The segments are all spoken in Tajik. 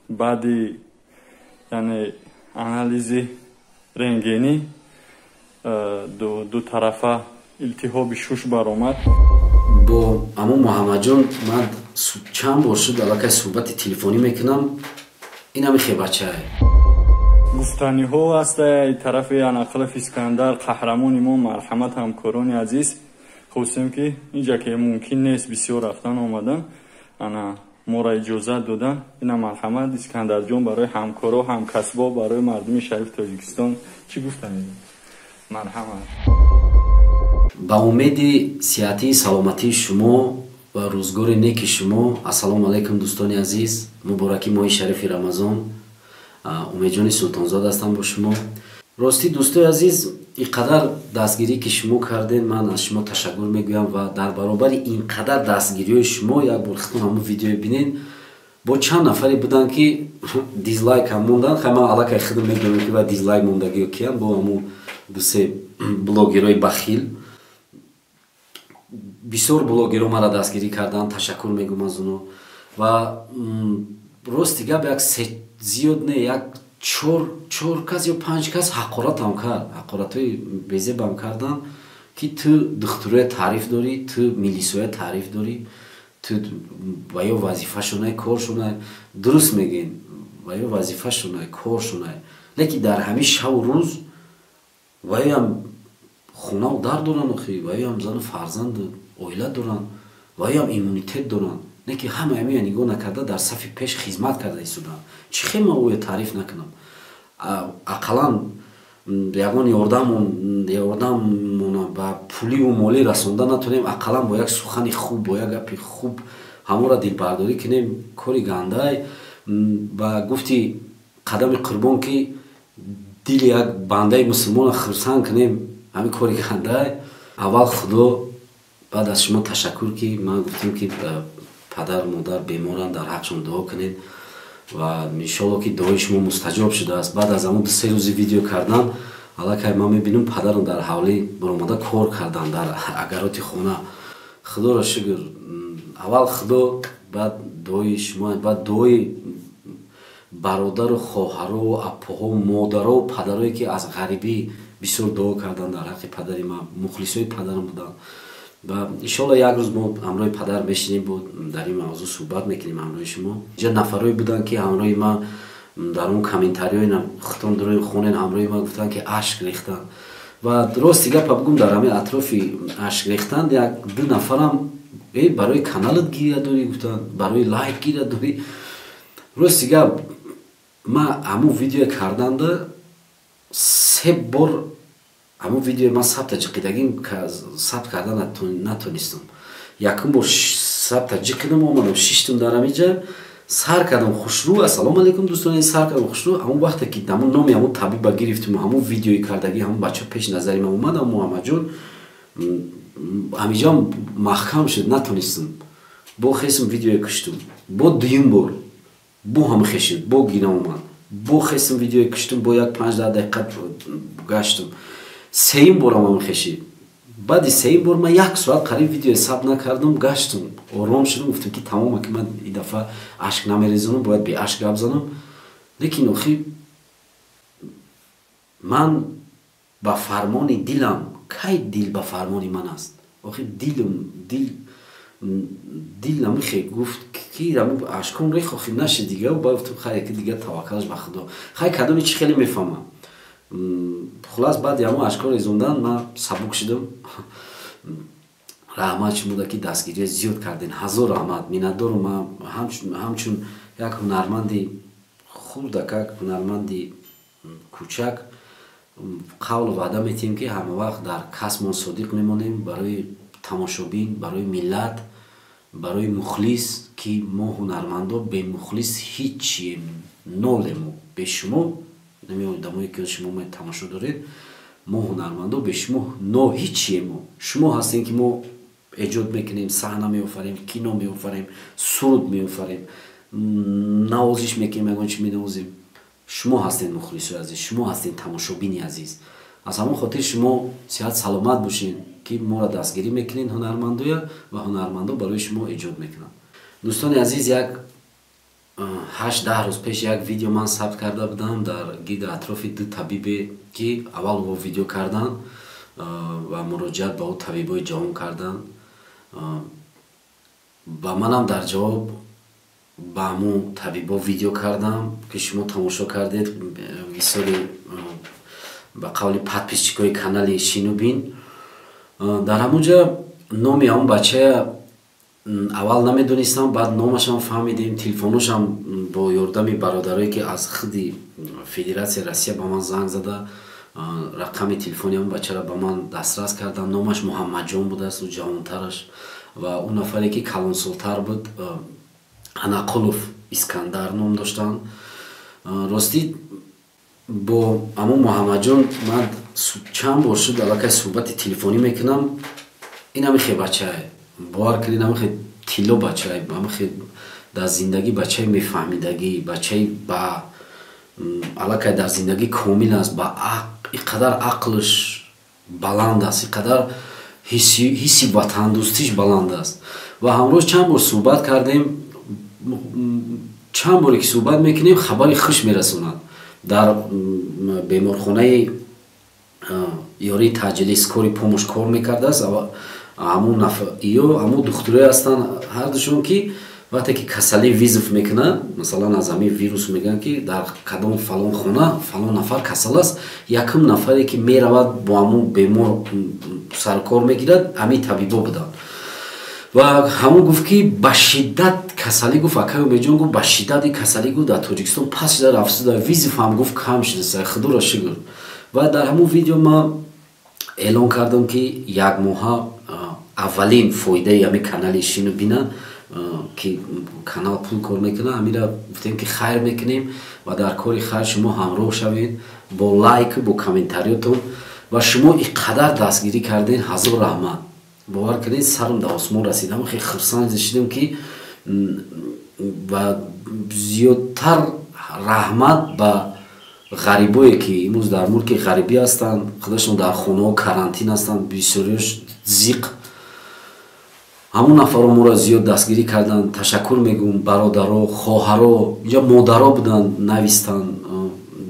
Баъди, яъне, анализи рентгенӣ дутарафа илтиҳоби шуш баромад. Бо аму Муҳаммадҷон ман чанд бор шуд, аллакай суҳбати телефонӣ мекунам. Ин ҳами хебачае. Гуфтаниҳо ҳаста тарафи Анақилов Искандар, қаҳрамони мо. Марҳамат, ҳамкорони азиз, хостем, ки инҷа ки мумкин нест бисёр рафтан омадан, ана моро иҷозат додан. Ина марҳамат, Искандарҷон, барои ҳамкоро, ҳамкасбо, барои мардуми шарифи Тоҷикистон чӣ гуфтанӣ? Марҳамат. Ба умеди сиҳатии саломатии шумо ва рӯзгори неки шумо. Ассалому алайкум, дӯстони азиз, мубораки моҳи шарифи Рамазон. Умедҷони Султонзод ҳастам бо шумо. Ростӣ, дӯстои азиз, ин қадар дастгирӣ, ки шумо кардем, ман аз шумо ташаккур мегӯям. Ва дар баробари ин қадар дастгириҳои шумо, як бор хитон ҳамун видео бинед, бо чанд нафаре буданд, ки дизлайк ҳам монданд. Хай, ман аллакай худам медонам, ки ва дизлайк мондагиё киянд. Бо ҳамун дусе блогерҳои бахил. Бисёр блогерҳо маро дастгирӣ карданд, ташаккур мегӯм аз оно. Ва рости гап, як зиёд не, як чор кас ё панҷ кас ҳақоратам кард, ҳақоратҳои безебам карданд, ки ту духтуроя таъриф дорӣ, ту милисоя таъриф дорӣ, ту ва ё вазифашонай, коршонай. Дуруст мегӯем, ва ё вазифашонай, коршонай, лекин дар ҳамин шаву рӯз ваёям хонаву дар доранд, охи ваёям зану фарзанду оила доранд, ваёям иммунитет доранд. Не ки ҳама ҳамия нигоҳ накарда, дар сафи пеш хизмат карда истоданд. Чӣ хел ман оя таъриф накунам? Ақаллан ягон ёрдамона ба пуливу молӣ расонда натонем, ақаллан бо як сухани хуб, бо як гапи хуб ҳамонро дилбардорӣ кунем. Кори гандай ба гуфти қадами қурбон, ки дили як бандаи мусулмонро хурсанд кунем, ҳамин кори гандай. Аввал Худо, баъд аз шумо ташаккур, ки ман гуфтем, ки падару модар беморанд, дар ҳақшон дуо кунед, ва иншолло, ки дуои шумо мустаҷоб шудааст. Баъд аз ҳамон 2-3 рӯзи видео кардан, аллакай ман мебинам, падарам дар ҳавлӣ баромада кор кардан дар агароти хона. Худоро шукр, аввал Худо, баъд дуои шумо, баъд дуои бародару хоҳарову апоҳо, модарову падарое, ки аз ғарибӣ бисёр дуо карданд дар ҳаққи падари ман, мухлисои падарам буданд. Ва иншолло, як рӯз мо ҳамроҳи падар мешинем, бо дар ин мавзӯъ суҳбат мекунем ҳамроҳи шумо. Инҷа нафарое буданд, ки ҳамроҳи ман дар он комментариҳои худтон дурои хонен, ҳамроҳи ман гуфтанд, ки ашк рехтанд. Ва рости гапа бигӯм, дар ҳамин атрофи ашк рехтанд як ду нафарам э барои каналат гиря дорӣ гуфтанд, барои лайк гиря дорӣ. Рости гап, ман ҳамун видео карданда се бор ҳамун видеои ман сабта ҷиқидагим, сабт карда натонистам. Якум бор сабта ҷиқидам, омадам, шиштум дар ҳамиҷа, сар кардам хушрӯ: «Ассалому алайкум, дӯстони». Сар кардам хушрӯ. Ҳамон вақте ки ҳамун номи ҳамун табиба гирифтиму ҳамун видеои кардагӣ ҳамун бача пеши назари ман омад, Муҳаммадҷон, ҳамиҷам маҳкам шуд, натонистам. Бо хесм, видеое куштум. Бо дуюм бор бо ҳам хешид, бо гирам омад, бо хесм, видеое куштум, бо як 5-10 дақиқа гаштум. Сеюм борам ҳам хешид. Баъди сеюм бор ман як соат қариб видео сабт накардам, гаштум, ором шудам, гуфтам, ки тамома, ки ман ин дафъа ашк намерезонам, бояд беашк гап занам. Лекин охи ман ба фармони дилам, кай дил ба фармони ман аст? Охи дилам, дил намихе гуфт, ки ашком рех, охи наши дига. Ба гуфтам: «Хай, ки дига таваккалаш ба Худо». Хай, кадоми чи хеле мефаҳмам. Хулас, баъди ҳамон ашкор резондан ман сабук шудам. Раҳмат шумода, ки дастгирия зиёд кардем, ҳазор раҳмат, миннатдорум. Ман ҳамчун як ҳунарманди хурдакак, ҳунарманди кӯчак қавлу ваъда метиҳем, ки ҳамавақт дар касбмон содиқ мемонем барои тамошобин, барои миллат, барои мухлис, ки мо ҳунармандо бемухлис ҳичием, нолемо. Бе шумо, одамое ки шумо тамошо доред, мо ҳунармандо бе шумо но ҳичиемо. Шумо ҳастем, ки мо эҷод мекунем, саҳна меофарем, кино меофарем, суруд меофарем, навозиш мекунем, ягон чи менавозем. Шумо ҳастед, мухлисои азиз, шумо ҳастед, тамошобини азиз. Аз ҳамон хотир шумо сиҳат саломат бошед, ки моро дастгирӣ мекунед, ҳунармандоя, ва ҳунармандо барои шумо эҷод мекунанд. Дӯстони азиз, як 8-10 рӯз пеш як видео ман сабт карда будам дар гирди атрофи ду табибе, ки аввал во видео карданд ва муроҷиат ба ӯ табибои ҷавон карданд ва манам дар ҷавоб ба ҳамун табибо видео кардам, ки шумо тамошо кардед. Бисёри, ба қавли подписчикои канали Шинубин, дар ҳамун ҷа номи ҳамун бачая аввал намедонистам, баъд номашам фаҳмидем, телефоношам бо ёрдами бародарое, ки аз худи Федератсияи Россия ба ман занг зада, рақами телефони ҳамун бачаро ба ман дастрас кардам. Номаш Муҳаммадҷон будааст, ӯ ҷавонтараш, ва ӯ нафаре, ки калонсолтар буд, Анақулов Искандар ном доштанд. Ростӣ, бо ҳамун Муҳаммадҷон ман чанд бор шуд аллакай суҳбати телефонӣ мекунам. Ин ҳамихе бачае, бовар кунед, ҳамихе тилло бачае, ҳамихе дар зиндагӣ бачаи мефаҳмидагӣ, бачаи ба аллакай дар зиндагӣ комил аст, ба ин қадар ақлш баланд аст, ин қадар ҳисси ватандӯстиш баланд аст. Ва ҳамрӯз чанд бор суҳбат кардем. Чанд боре ки суҳбат мекунем, хабари хуш мерасонад. Дар беморхонаи ёрии таъҷилӣ, скорый помощь, кор мекардааст. Ҳамун ё ҳамун духтурое ҳастанд ҳардушон, ки вақте ки касалӣ вызов мекунад, масалан, аз ҳамин вирус мегӯянд, ки дар кадом фалон хона фалон нафар касал аст, якум нафаре, ки меравад, бо ҳамун бемор саркор мегирад, ҳамин табибо буданд. Ва ҳамун гуфт, ки ба шиддат касалӣ, гуфт, акай Умедҷон, гуфт, ба шиддат ин касалӣ, гуфт, дар Тоҷикистон паст шуда рафтуда, вызов ҳам, гуфт, кам шуда, худоро шукр. Ва дар ҳамун видео ман эълон кардам, ки як моҳа аввалин фоидаи ҳамин канали Шину Бина, ки канал пул кор мекунад, ҳамира гуфтем, ки хайр мекунем ва дар кори хайр шумо ҳамроҳ шавед бо лайку бо комментариётон. Ва шумо ин қадар дастгирӣ кардем, ҳазор раҳмат. Бовар кунед, сарам дар осмон расидам, хеле хурсанд шудем, ки ва зиёдтар раҳмат ба ғарибое, ки имрӯз дар мулки ғарибӣ ҳастанд, худашон дар хонаҳо карантин ҳастанд, бисёриёш зиқ. Ҳамун нафарро моро зиёд дастгирӣ карданд, ташаккур мегӯм. Бародаро, хоҳаро, инҷа модаро буданд, навистанд.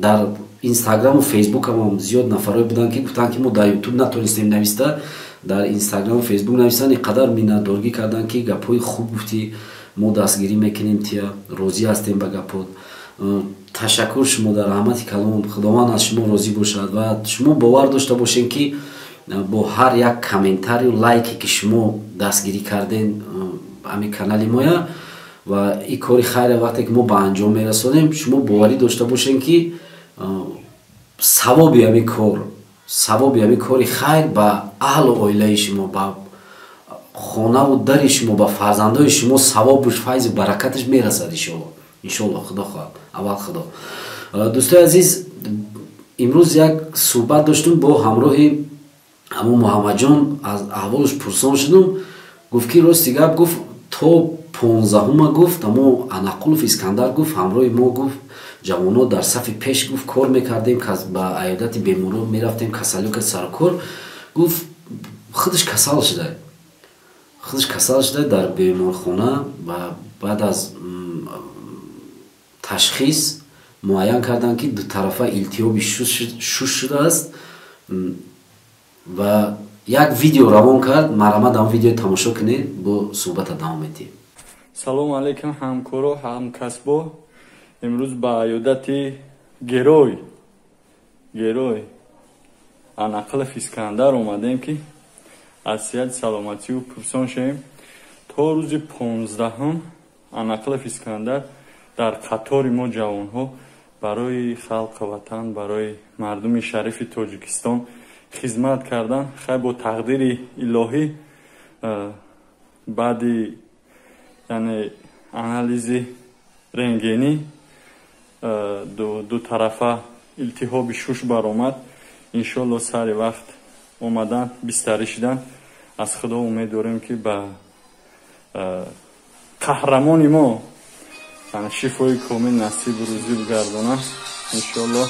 Дар Инстаграму Фейсбукам зиёд нафарое буданд, ки гуфтанд, ки мо дар Ютуб натонистем нависта, дар Инстаграму Фейсбук навистанд. Ин қадар миннатдоргӣ карданд, ки гапҳои хуб гуфтӣ, мо дастгирӣ мекунем тия, розӣ ҳастем ба гапҳот. Ташаккур шумо дар раҳмати калом, Худованд аз шумо розӣ бошад. Ва шумо бовар дошта бошед, ки бо ҳар як комментарию лайке, ки шумо дастгирӣ карден ҳамин канали моя ва ин кори хайре вақте ки мо ба анҷом мерасонем, шумо боварӣ дошта бошед, ки савоби ҳамин кор, савоби ҳамин кори хайр ба аҳлу оилаи шумо, ба хонаву дари шумо, ба фарзандои шумо савобуш, файзу баракаташ мерасад, иншоалло, иншоалло, Худо хоҳад, аввал Худо. Дӯстои азиз, имрӯз як суҳбат доштум бо ҳамроҳи ҳамун Муҳаммадҷон, аз аҳволаш пурсон шудум. Гуфт, ки рости гап, гуфт, то 15-ума, гуфт, амо Анақулов Искандар, гуфт, ҳамроҳи мо, гуфт, ҷавонҳо дар сафи пеш, гуфт, кор мекардем, ба аёдати беморон мерафтем, касалиё саркор. Гуфт, худаш касал шуда, худаш касал шуда дар беморхона ва баъд аз ташхис муайян карданд, ки дутарафа илтиҳоби шуш шудааст. Ва як видео равон кард, марҳамат, ҳамон видео тамошо кунед, бо суҳбата давом медиҳем. Салому алайкум, ҳамкоро, ҳамкасбо! Имрӯз ба аёдати герой Анақилов Искандар омадем, ки аз сиҳати саломатию пурсон шавем. То рӯзи 15-ум Анақилов Искандар дар қатори мо ҷавонҳо барои халқи ватан, барои мардуми шарифи Тоҷикистон хизмат кардан. Хай, бо тақдири илоҳӣ, баъди, яъне, анализи рентгенӣ дутарафа илтиҳоби шуш баромад. Иншоалло, сари вақт омадан, бистарӣ шидан. Аз Худо умед дорем, ки ба қаҳрамони мо шифои комил насибу рӯзӣ бигардонад, иншоалло.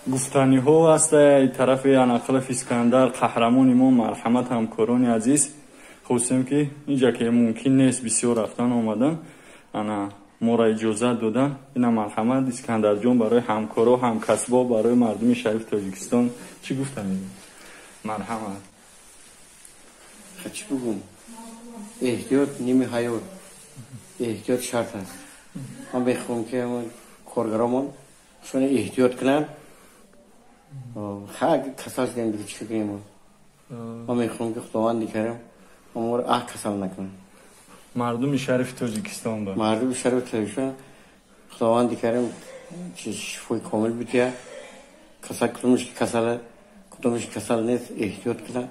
Гуфтаниҳо ҳаста тарафи Анақилов Искандар, қаҳрамони мо. Марҳамат, ҳамкорони азиз. Хостем, ки инҷа ки мумкин нест бисёр рафтан омадан, ана. моро иҷозат додан. Ина марҳамат, Искандарҷон, барои ҳамкоро, ҳамкасбо, барои мардуми шарифи Тоҷикистон чӣ гуфтанед? Марҳамат. Чӣ бигӯм? Эҳтиёт ними ҳаёт, эҳтиёт шарт аст. Ман мехоҳам, ки коргаромон шуна эҳтиёт кунанд. Касал шудем, дига чӣ кунем? Ман мехоҳам, ки Худованди карим моро касал накунад. Мардуми шарифи Тоҷикистон ба мардуми шарифи Тоҷикистон Худованди карим шифои комил бидиҳад. Касал кудомаш ки касала, кудомаш касал нест, эҳтиёт кунад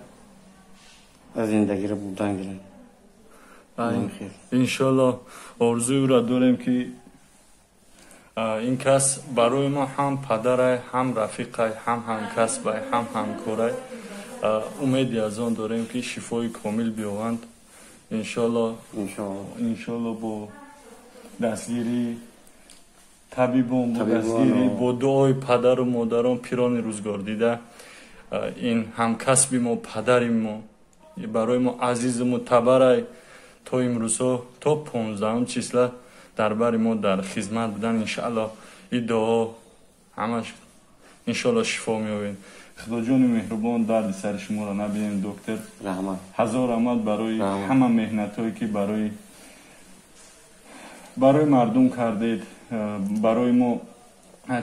ва зиндагиро бурдан гирад. Иншолло, орзуеро дорем, ки ин кас барои мо ҳам падарай, ҳам рафиқай, ҳам ҳамкасбай, ҳам ҳамкорай. Умеди аз он дорем, ки шифои комил биёванд, иншолло. Иншолло, бо дастгирии табибон, бо дастгирӣ, бо дуои падару модарон, пирони рӯзгордида, ин ҳамкасби мо, падари мо, барои мо азизу мӯътабарай, то имрӯзҳо, то 15-ум числа дар бари мо дар хизмат будан. Иншаалло, и дуо ҳамаш, иншоалло, шифо меёбед. Худоҷони меҳрубон дарди сари шуморо набинем, доктор. Ҳазор раҳмат барои ҳама меҳнатҳое, ки барои мардум кардед, барои мо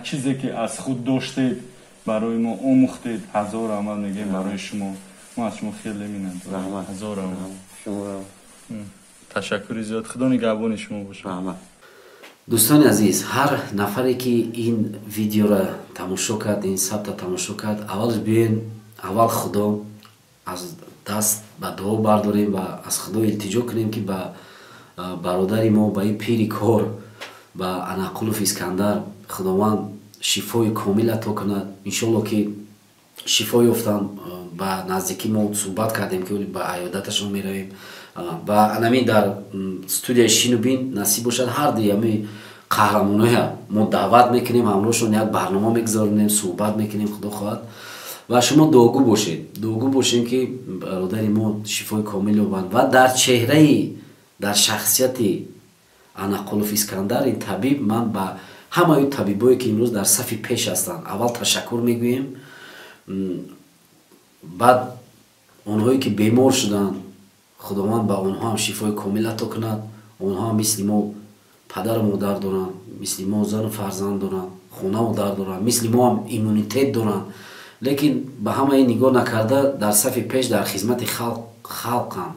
чизе ки аз худ доштед, барои мо омӯхтед. Ҳазор раҳмат мегӯем барои шумо. Мо аз шумо хеле миннатдорем. Ҳазор раҳмат, ташаккури зиёд. Худо нигаҳбони шумо бошад. Дӯстони азиз, ҳар нафаре ки ин видеоро тамошо кард, ин сабта тамошо кард, аввал биёен, аввал Худо аз даст ба дуо бардорем ва аз Худо илтиҷо кунем, ки ба бародари мо, ба ин пири кор, ба Анақулов Искандар Худованд шифои комил ато кунад. Иншолло, ки шифо ёфтанд. Ба наздикӣ мо суҳбат кардем, ки ба аёдаташон меравем. Ба анамин дар студияи Шину бин насиб бошад, ҳар дуи ҳами қаҳрамоноя мо даъват мекунем, ҳамроҳшон як барнома мегузаронем, суҳбат мекунем, Худо хоҳад. Ва шумо дуогӯ бошед, дуогӯ бошем, ки бародари мо шифои комил ёбанд. Ва дар чеҳраи, дар шахсияти Анақулов Искандар, ин табиб, ман ба ҳамаи табибое, ки имрӯз дар сафи пеш ҳастанд, аввал ташаккур мегӯем. Баъд онҳое ки бемор шуданд, Худованд ба онҳо ҳам шифои комил ато кунад. Онҳо ҳам мисли мо падару модар доранд, мисли мо зану фарзанд доранд, хонаву дар доранд, мисли мо ҳам иммунитет доранд, лекин ба ҳамаи нигоҳ накарда дар сафи пеш дар хизмати халқанд.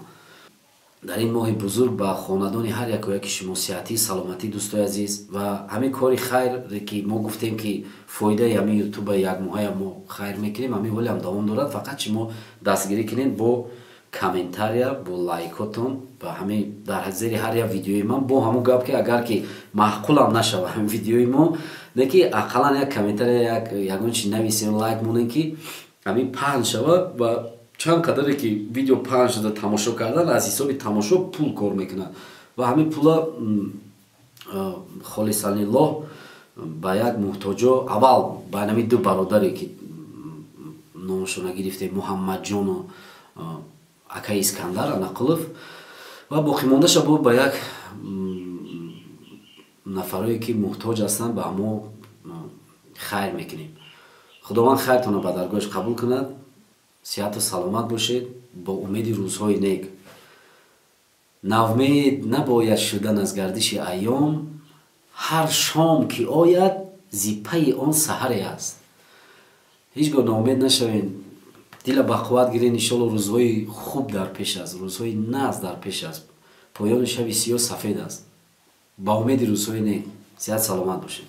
Дар ин моҳи бузург ба хонадони ҳар яку яки шумо сиҳатӣ, саломатӣ, дӯстои азиз. Ва ҳамин кори хайре, ки мо гуфтем, ки фоидаи ҳамин Ютуба як моҳая мо хайр мекунем, ҳамин ҳоле ҳам давом дорад. Фақат шумо дастгирӣ кунед бо комментария, бо лайкотон ва ҳамин дар зери ҳар як видеои ман, бо ҳамун гап, ки агар ки маъқулам нашава ҳамин видеои мо, не ки ақаллан як комментария, ягон чи нависем, лайк монем, ки ҳамин паҳн шава. Ва чанд қадаре ки видео паҳн шуда, тамошо кардан, аз ҳисоби тамошо пул кор мекунад ва ҳамин пула холисан лиллоҳ ба як муҳтоҷо, аввал ба ҳамин ду бародаре, ки номашона гирифтем, Муҳаммадҷону акаи Искандар Анақулов, ва боқимондаша бо ба як нафарое, ки муҳтоҷ ҳастанд, ба ҳамо хайр мекунем. Худованд хайртонро ба даргоҳаш қабул кунад. Сиҳату саломат бошед, бо умеди рӯзҳои нек. Навмед набояд шудан аз гардиши айём, ҳар шом ки ояд, зи пайи он саҳаре аст. Ҳеҷ гоҳ ноумед нашавед, дила ба қувват гиред. Иншолло, рӯзҳои хуб дар пеш аст, рӯзҳои нағз дар пеш аст. Поёни шаби сиёҳ сафед аст. Ба умеди рӯзҳои нек, сиҳат саломат бошед.